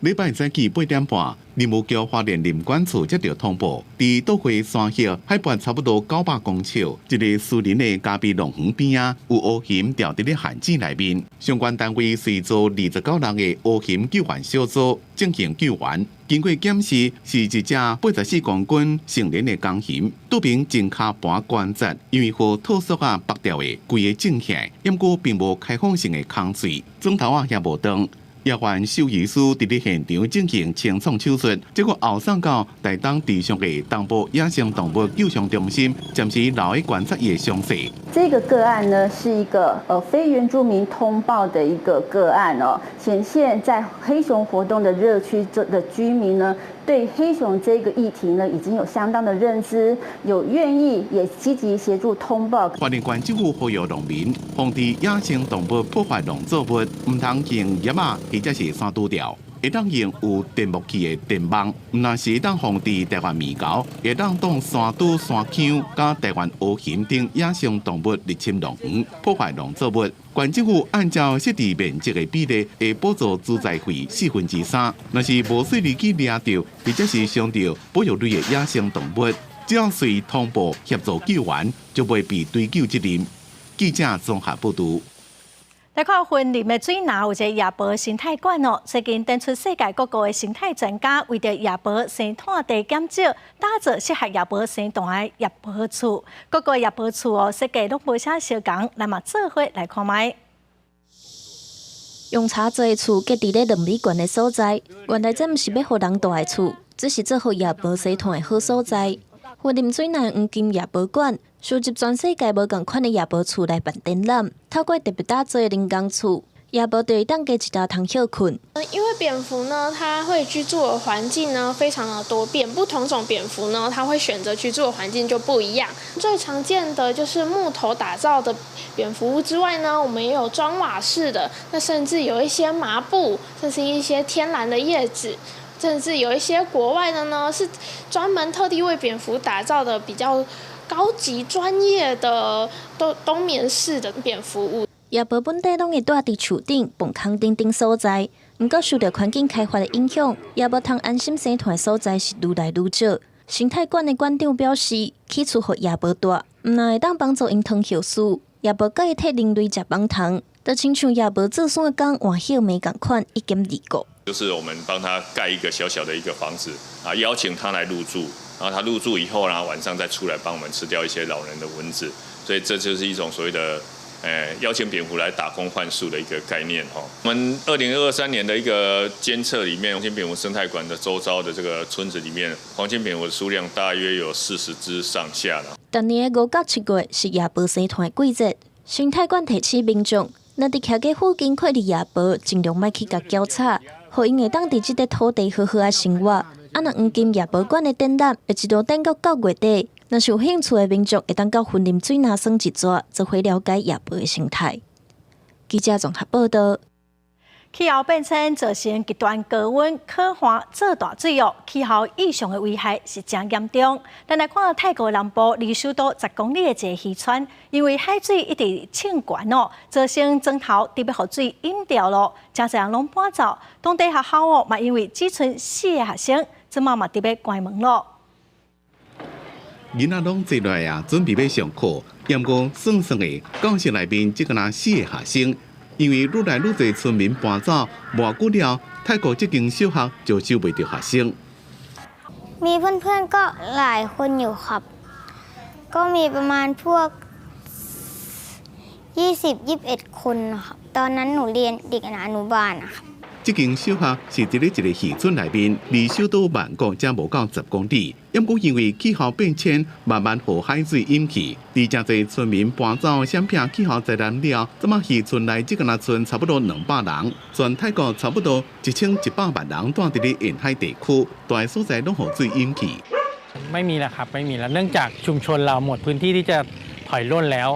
禮拜早起8點半，林務局花蓮林管處接著通報，佇倒溪山歇海拔差不多900公尺，一个私人的咖啡農園邊仔，有烏熊牢佇咧陷阱內面。相關單位隨組29人的烏熊救援小組進行救援。經過檢視，是一隻84公斤成年的公熊，肚爿前跤盤關節因為予套索仔縛牢的規个腫起來，毋過並無開放性的空喙，指頭仔也無斷。野原獸醫師佇咧現場進行清創手術，結果後送到台東池上的東部野生動物救傷中心，暫時留佇觀察伊的傷勢。這個個案呢，是一個非原住民通報的一個個案哦，顯現在黑熊活動的熱區的居民呢，對黑熊這個議題呢，已經有相當的認知，有願意也積極協助通報。花蓮縣政府呼籲農民，防止野生動物破壞農作物，毋通用葉仔或者是山豬吊，會當用有電木器的電網，毋但是會當防治台灣獼猴，會當擋山豬、山羌、佮台灣烏熊等野生動物入侵農園，破壞農作物。縣政府按照設置面積的比例，會補助資材費3/4。若是無細膩去掠著，或者是傷著保育類的野生動物，只要隨通報協助救援，就袂被追究責任。記者綜合報導。來看雲林的水林有一個夜貘生態館哦，最近展出世界各國的生態專家為著夜貘生湠地減少，打造適合夜貘生湠的夜貘厝。各國夜貘厝哦，設計攏無啥相仝，咱嘛做伙來看覓。用柴做的厝建佇咧2米懸的所在，原來這毋是欲予人蹛的厝，只是做予夜貘生湠的好所在。雲林水林黃金夜貘館收集全世界無仝款的夜貘厝來辦展覽，透過特別打造的人工厝，夜婆就會當加一搭通歇睏。因為蝙蝠呢，它會居住的環境呢非常的多變，不同種蝙蝠呢，它會選擇居住的環境就不一樣。最常見的就是木頭打造的蝙蝠屋之外呢，我們也有磚瓦式的，那甚至有一些麻布，甚至一些天然的葉子，甚至有一些國外的呢，是專門特地為蝙蝠打造的比較高級專業的冬冬眠式的蝙蝠屋。夜婆本底攏會蹛佇樹頂、糞坑頂等所在，毋過受著環境開發的影響，夜婆通安心生團的所在是愈來愈少。生態館的館長表示，起厝予夜婆蹛，毋但會當幫助𪜶通歇欶，也無佮會替人類食蚊蟲，就親像夜婆做山工換葉眉仝款，一兼二顧。就是我們幫他蓋一個小小的一個房子，啊，邀請他來入住，然後他入住以後呢，晚上再出來幫我們吃掉一些擾人的蚊子，所以這就是一種所謂的邀請蝙蝠來打工換宿的一個概念哈。我們2023年的一個監測裡面，黃金蝙蝠生態館的周遭的這個村子裡面，黃金蝙蝠的數量大約有40隻上下啦。逐年的5到7月是夜婆生團的季節，生態館提醒民眾，若佇徛家附近看著夜婆，盡量莫去共攪吵，予𪜶會當佇這塊土地好好仔生活。啊，若黃金夜婆館的展覽會一路展到9月底。若是有興趣的民眾，會當到雲林水林耍一逝，做伙了解夜婆的生態。記者綜合報道。氣候變遷造成極端高溫、乾旱、做大水哦，氣候異常的危害是誠嚴重。咱來看泰國南部離首都10公里的一個漁村，因為海水一直衝懸哦，造成磚頭直欲予水淹掉囉，誠濟人攏搬走。當地學校哦，嘛因為只賰四个學生，這馬嘛直欲關門囉。囡仔攏坐落來啊，準備欲上課。毋過算算的，教室內面只干焦四个學生，因為愈來愈濟村民搬走，無久了，泰國這間小學就收袂著學生。 มีเพื่อนๆก็หลายคนอยู่ครับ ก็มีประมาณพวก 20 21 คนครับ ตอนนั้นหนูเรียนเด็กอนุบาลนะครับ 這間小學是佇咧一个漁村內面，離首都曼谷才無夠10公里。毋過因為氣候變遷，慢慢予海水淹去，佇誠濟村民搬走，閃避氣候災難了，這馬漁村內只干焦賰差不多200人，全泰國差不多1100萬人蹛佇咧沿海地區，大所在攏予水淹去。 ไม่มีแล้วครับไม่มีแล้วเนื่องจากชุมชนเราหมดพื้นที่ที่จะถอยร่นแล้ว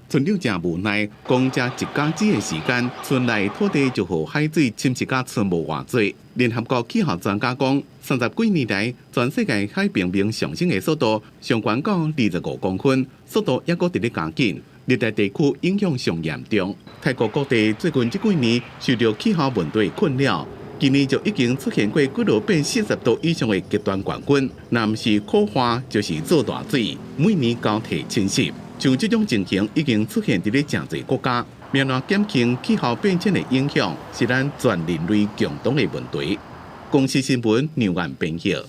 村長誠無奈，講才一甲子的時間，村內土地就予海水侵蝕甲賰無偌濟。聯合國氣候專家講，30幾年來，全世界海平面上升的速度上懸到25公分，速度猶閣佇咧加緊。熱帶地區影響上嚴重。泰國各地最近這幾年受著氣候問題困擾，今年就已經出現過幾落變40度以上的極端高溫，若毋是苦旱，就是做大水，每年交替侵襲。像這種情形已經出現佇咧誠濟國家，欲按怎減輕氣候變遷的影響，是咱全人類共同的問題。公視新聞劉岸編譯。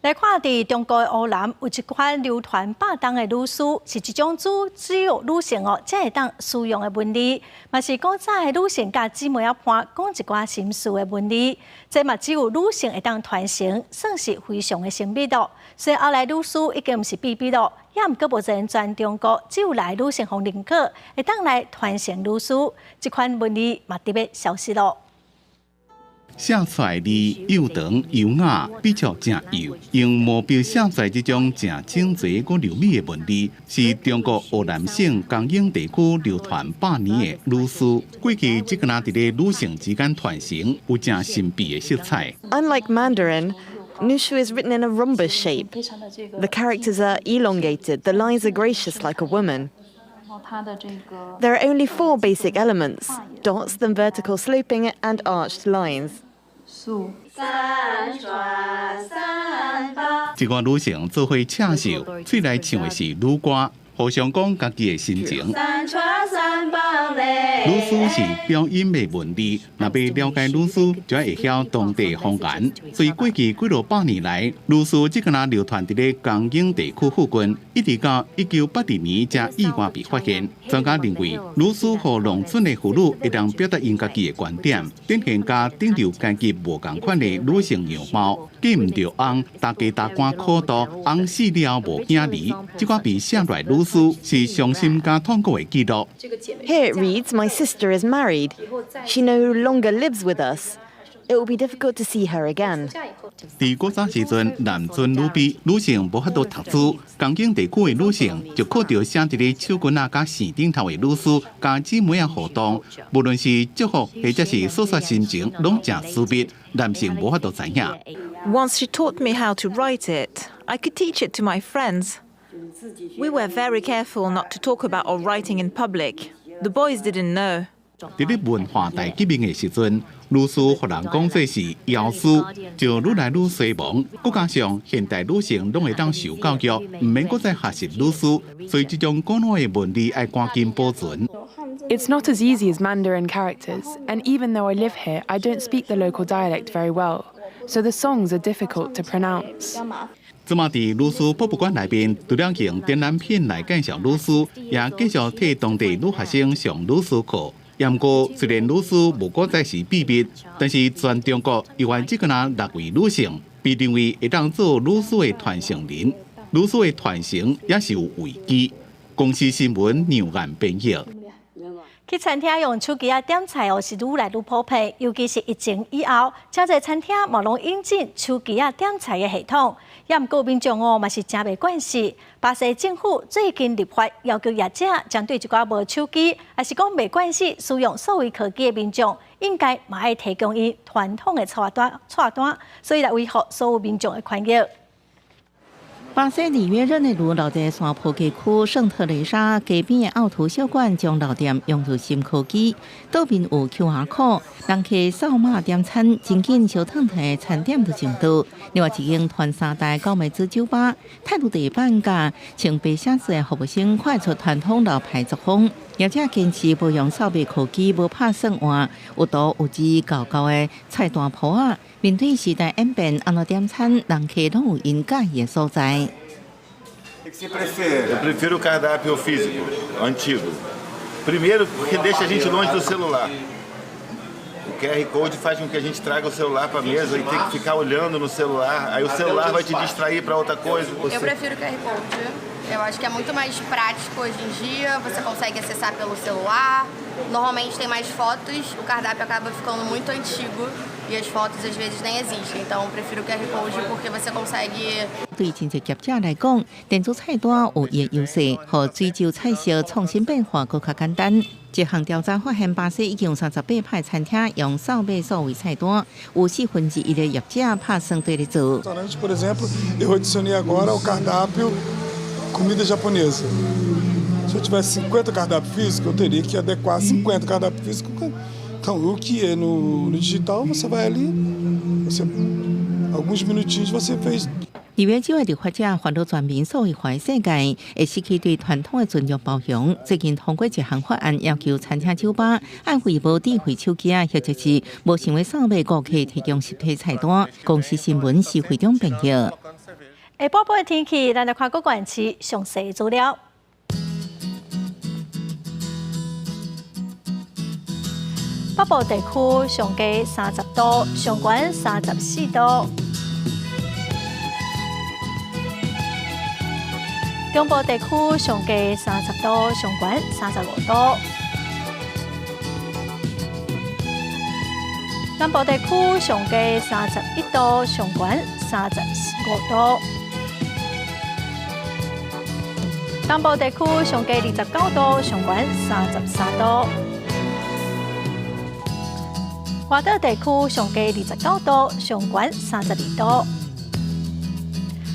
來看，佇中國的湖南有一款流傳百冬的女書，是一種只有女性哦才會當使用的文字，嘛是古早的女性佮姊妹仔伴講一寡心事的文字。這嘛只有女性會當傳承，算是非常的神秘囉。雖然後來女書已經毋是秘密囉，也毋過目前全中國只有六个女性予認可，會當來傳承女書。這款文字嘛直欲消失囉。寫出來字幼長優雅，筆觸誠幼，用毛筆寫出來這種誠整齊閣柔美的文字，是中國湖南省江陰地區流傳百年的女書。過去這敢若佇咧女性之間傳承，有誠神秘的色彩。 Unlike Mandarin, Nushu is written in a rhombus shape. The characters are elongated, the lines are gracious like a woman. There are only four basic elements: dots, then vertical sloping, and arched lines. 三轉三八。這寡女性做伙刺繡，喙內唱的是女歌，互相講家己的心情。三轉三八嘞。女書是表音的文字，若欲了解女書，就愛會曉當地方言。所以過去幾落百年來，女書只敢若流傳佇咧江陰地區附近，一直到1982年才意外被發現。專家認為，女書予農村的婦女會當表達𪜶家己的觀點，展現佮頂流階級無仝款的女性樣貌。嫁毋著翁，大家大官苦度，翁死了無囝兒，這寡被寫落來女師是傷心佮痛苦的記錄。 Here it reads, "My sister is married. She no longer lives with us. It will be difficult to see her again." 佇古早時陣，男尊女卑，女性無法度讀書。江景地區的女性就靠著寫佇咧手巾仔佮線頂頭的女士佮姊妹仔互動，無論是祝福或者是訴說心情，攏誠私密，男性無法度知影。 Once she taught me how to write it, I could teach it to my friends. We were very careful not to talk about our writing in public. The boys didn't know. 佇咧文化大革命的時陣，女書予人講做是妖書，就愈來愈衰亡。閣加上現代女性攏會當受教育，毋免閣再學習女書，所以這種古老的文字愛趕緊保存。 It's not as easy as Mandarin characters, and even though I live here, I don't speak the local dialect very well, so the songs are difficult to pronounce. 這馬佇女書博物館內面，除了用展覽品來介紹女書，也繼續替當地女學生上女書課。毋過，雖然女書無閣再是秘密，但是全中國猶原只敢若六位女性被認為會當做女書的傳承人，女書的傳承也是有危機。公視新聞梁燕編譯。去餐廳用手機仔點菜哦，是愈來愈普遍，尤其是疫情以後，誠濟餐廳嘛攏引進手機仔點菜的系統。也毋過民眾哦嘛是誠袂慣勢。巴西政府最近立法要求業者針對一寡無手機，抑是講袂慣勢使用數位科技的民眾，應該嘛愛提供伊傳統的菜單，菜單，所以來維護所有民眾的權益。巴西里約熱內盧老在山坡街區聖特雷莎街邊的凹凸小館，將老店融入新科技，桌面有 QR code，人客掃碼點餐，真緊燒燙燙的餐點就上桌。另外一間團沙大高美滋酒吧，態度地板佮穿白寫字的服務生快出傳統老派作風，業者堅持無用掃碼科技，無拍算換，有圖有字厚厚的菜單簿仔。面對時代演變，按怎點餐，人客攏有𪜶佮意的所在。 O que você prefere? Eu prefiro o cardápio físico, antigo. Primeiro, porque deixa a gente longe do celular. O QR Code faz com que a gente traga o celular para a mesa e tem que ficar olhando no celular. Aí o celular vai te distrair para outra coisa. Eu prefiro o QR Code. Eu acho que é muito mais prático hoje em dia, você consegue acessar pelo celular. Normalmente tem mais fotos, o cardápio acaba ficando muito antigo e as fotos às vezes nem existem. Então eu prefiro o QR Code porque você consegue. 對真濟業者來講，電子菜單有伊的優勢，予追究菜色創新變化閣較簡單。這項調查發現，巴西已經有38%餐廳用掃碼數位菜單，有1/4的業者拍算綴咧做。 Por exemplo, eu adicionei agora o cardápio comida japonesa. Se eu tivesse 50 cardápios físicos, eu teria que adequar 50 cardápios físicos. Então, o que é no digital, você vai ali, você, alguns minutinhos você fez. 里約州的立法者煩惱全民數位化的世界，會失去對傳統的尊重包容。最近通過一項法案，要求餐廳酒吧愛為無智慧手機啊，或者是無想欲掃碼顧客提供實體菜單。公視新聞施惠中編譯。下晡晡的天氣，咱來看各縣市詳細資料。北部地區上低30度，上懸34度。中部地區上低30度，上懸35度。南部地區上低31度，上懸35度。東部地區上低29度，上懸33度。外島地區上低29度，上懸32度。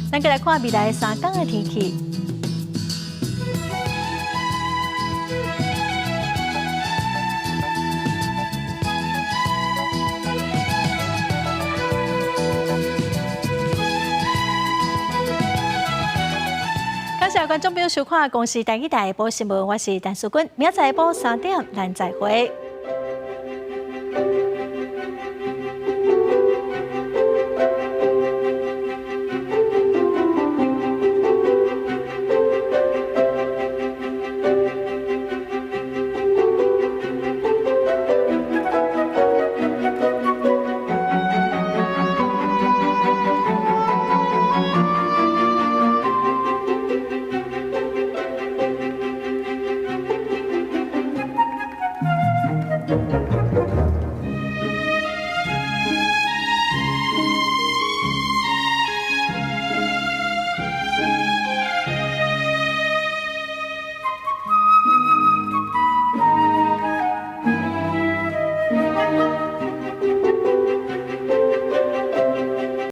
咱閣來看未來3天的天氣。感謝觀眾朋友收看《公視台語台》下晡新聞，我是陳淑君，明仔載下晡3點，咱再會。聞。